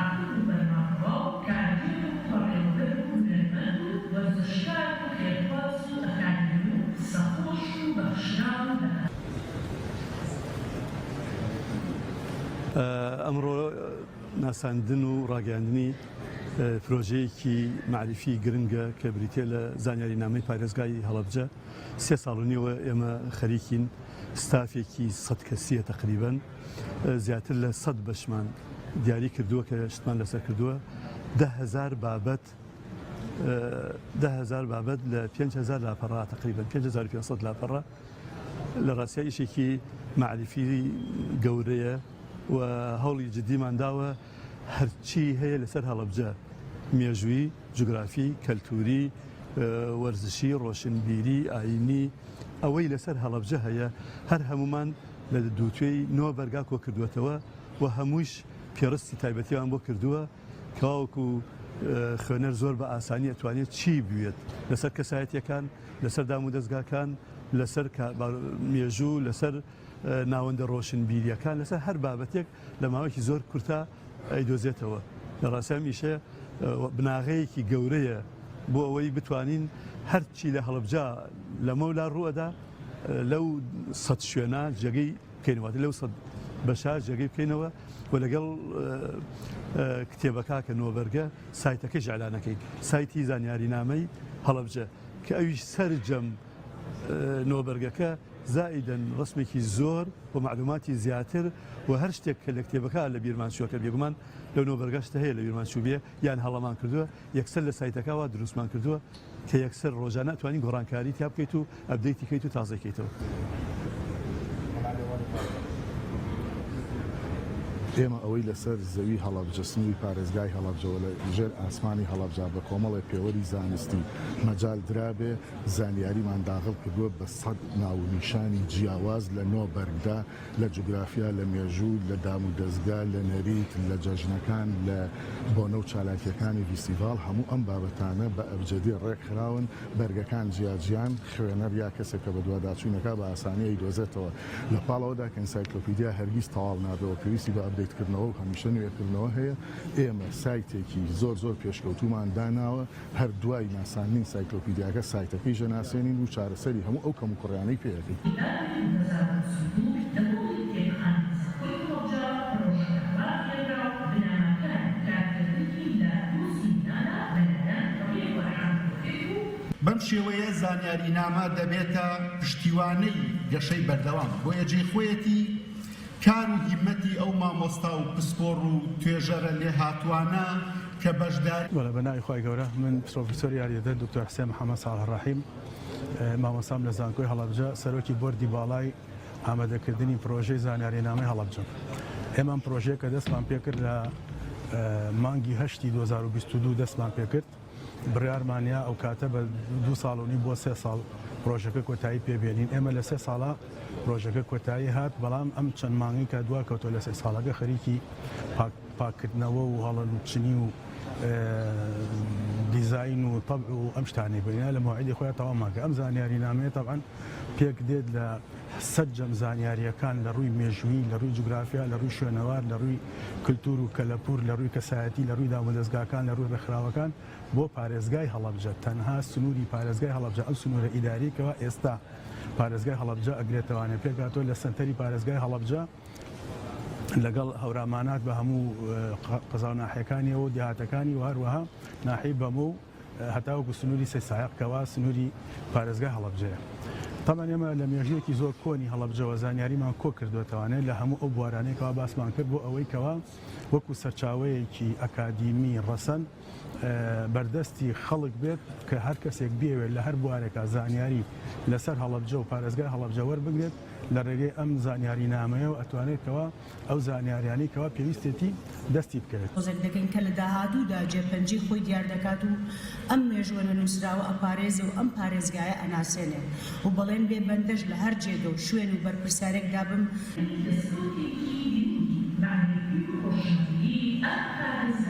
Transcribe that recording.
حاکم و فەرمانڕەوا و کارگێڕ و بەڕێوەبەر و هونەرمەند و وەرزشکار و خێرخواز و ئەکادیمی و قسەخۆش و بەخشراو و هەتا. ئەمڕۆ ناساندن و ڕاگەیاندنی پرۆژەیەکی مەعریفی گرنگە کە بریتیە لە زانیارینامەی پارێزگای هەڵەبجە، سێ ساڵ و نیوە ئێمە خەریکین، ستافێکی سەد کەسیە تەقریبەن، زیاتر لە سەد بەشمان دیاری کردووە کە شتمان لەسەر کردووە، 10,000 بابەت 10,000 بابەت لە 5,000 لاپەڕە تەقریبەن 5500 لاپەڕە لە ڕاستیا ئیشێکی مەعریفی گەورەیە و هەوڵی جدیمان داوە هەرچی هەیە لەسەر هەڵەبجە مێژووی، جوگرافی، کەلتووری، وەرزشی، ڕۆشنبیری، ئایینی، ئەوەی لەسەر هەڵەبجە هەیە هەر هەموومان لە دووتوێی نۆ بەرگا کۆکردووەتەوە و هەموویش پێڕستی تایبەتیمان بۆ کردووە کەواوەکو خوێنەر زۆر بە ئاسانی ئەتوانێت چی بوێت لەسەر کەسایەتیەکان، لەسەر دامودەزگاکان، لەسەر مێژوو، لەسەر ناوەندە ڕۆشنبیریەکان، لەسەر هەر بابەتێک لە ماوەیەکی زۆر کورتا ئەیدۆزێتەوە. لە ڕاستیا ئەم ئیشە بناغەیەکی گەورەیە بۆ ئەوەی بتوانین هەرچی لە هەڵەبجە لەمەولا ڕووئەدا لەو سەد شوێنە جێگەی بکەینەوە، واتە لەو سەد بەشە جێگەی بکەینەوە و لەگەڵ کتێبەکە کە نۆبەرگە سایتەکەیش ئیعلانەکەین، سایتی زانیارینامەی هەڵەبجە کە ئەویش سەرجەم نۆبەرگەکە زائیدەن ڕەسمێکی زۆر و مەعلوماتی زیاتر و هەر شتێک کە لە کتێبەکە لە بیرمان چووە کە بێگومان لەو نۆبەرگە شتە هەیە لە بیرمان چووبێ یان هەڵەمان کردووە یەکسەر لە سایتەکە وا دروستمان کردووە کە یەکسەر ڕۆژانە ئەتوانی گۆڕانکاری تیا بکەیت و update ی کەیت و تازەی کەیتەوە. ئێمە ئەوەی لەسەر زەوی هەڵەبجە، سنووری پارێزگای هەڵەبجە و لە ژێر ئاسمانی هەڵەبجە بە کۆمەڵێ پێوەری زانستی مەجال درابێ، زانیاریمان داغڵ کردووە بە سەد ناو و نیشانی جیاواز لە نۆ بەرگدا، لە جوگرافیا، لە مێژوو، لە دام و دەزگا، لە نەریت، لە جەژنەکان، لە بۆنە و چالاکییەکانی ڤیستیڤاڵ، هەموو ئەم بابەتانە بە ئەبجەدی ڕێکخراون، بەرگەکان جیاجیان، خوێنەر یا کەسێک کە بەدواداچوون ئەکا بە ئاسانی ئەیدۆزێتەوە. لە پاڵ ئەوەدا کە ئینسایکلۆپیدیا هەرگیز تەواو نابێ و پێویستی بە update کردنەوە و هەمیشە نوێکردنەوە هەیە، ئێمە سایتێکی زۆر زۆر پێشکەوتوومان داناوە، هەر دوای ناساندنی ئینسایکلۆپیدیاکە سایتەکەیش ئەناسێنین و چارەسەری هەموو ئەو کەموکوڕیانەی پێ ئەکەین. لە 2022 لە هۆڵی کتێبخانەی زانکۆی هەڵەبجە پڕۆژەکە ڕاگەیەنرا و بنەماکانی کارکردنی لە دوو سیمیناردا لەلایەن ڕێبوار حەمە تۆفیق و بەم شێوەیە زانیارینامە دەبێتە پشتیوانەی گەشەی بەردەوام، بۆیە جێی خۆیەتی کار و هیمەتی ئەو مامۆستا و پسپۆڕ و توێژەرە لێهاتووانە کە بەشداری. بەڵێ بە ناوی خوای گەورە من پرۆفیسۆری یاریدەدەر دکتۆر حسێن محەمەد ساڵح ڕەحیم مامۆستام لە زانکۆی هەڵەبجە سەرۆکی بۆردی باڵای ئامادەکردنی پرۆژەی زانیارینامەی هەڵەبجەم. ئێمە ئەم پرۆژەیە کە دەستمان پێکرد لە مانگی هەشتی 2022 دەستمان پێکرد بڕیارمان یا ئەو کاتە بە دوو ساڵ و نیو بۆ سێ ساڵ پرۆژەکە کۆتایی پێبێنین ئێمە لە سێ ساڵە پرۆژەکە کۆتایی هات بەڵام ئەم چەند مانگی کە دوا کەوتەوە لە سێ ساڵەکە خەریکی پاککردنەوە و هەڵەلوچنی و دیزاین و تەبع و ئەم شتانەی بووین لە مەوعیدی خۆیان تەواومان کرد ئەم زانیاری نامەیە تەبعەن پێک دێت لە سەرجەم زانیارییەکان لە ڕووی مێژوویی، لە ڕووی جوگرافیا، لە ڕووی شوێنەوار، لە ڕووی کلتوور و کەلەپوور، لە ڕووی کەسایەتی، لە ڕووی دامودەزگاکان، لە ڕووی ڕێکخراوەکان بۆ پارێزگای هەڵەبجە، تەنها سنووری پارێزگای هەڵەبجە، ئەو سنوورە ئیداریەی کەوا ئێستا پارێزگای هەڵەبجە ئەگرێتەوانێ پێکهاتووە لە سەنتەری پارێزگای هەڵەبجە لەگەڵ هەورامانات بە هەموو قەزا و ناحیەکانیەوە و دێهاتەکانی و هەروەها ناحیەی بەمۆ و هەتاوەکو سنووری سەیسایەق کەوا سنووری پارێزگای هەڵەبجەیە. تەبعەن ئێمە لە مێژوویەکی زۆر کۆنی هەڵەبجەوە زانیاریمان کۆ کردووەتەوانێ لە هەموو ئەو بوارانەی کەوا باسمان کرد بۆ ئەوەی کەوا وەکو سەرچاوەیەکی ئەکادیمی ڕەسەن بەردەستی خەڵک بێت کە هەر کەسێک بیەوێت لە هەر بوارێکا زانیاری لەسەر هەڵەبجە و پارێزگای هەڵەبجە وەربگرێت لە ڕێگەی ئەم زانیارینامەیەوە ئەتوانێت کەوا ئەو زانیاریانەی کەوا پێویستێتی دەستی بکەوێت. تۆزێک دەکەین کە لە داهاتوودا جێ پەنجەی خۆی دیار دەکات و ئەم مێژووە نەنووسراوە ئەپارێزێ و ئەم پارێزگایە ئەناسێنێ و بەڵێن بێ بەندەش لە هەر جێگە و شوێن و بەرپرسیارێکدا بم، دەستکەوتێکی گرنگی مەعریفی و ڕۆشنبیری ئەم پارێزگایە.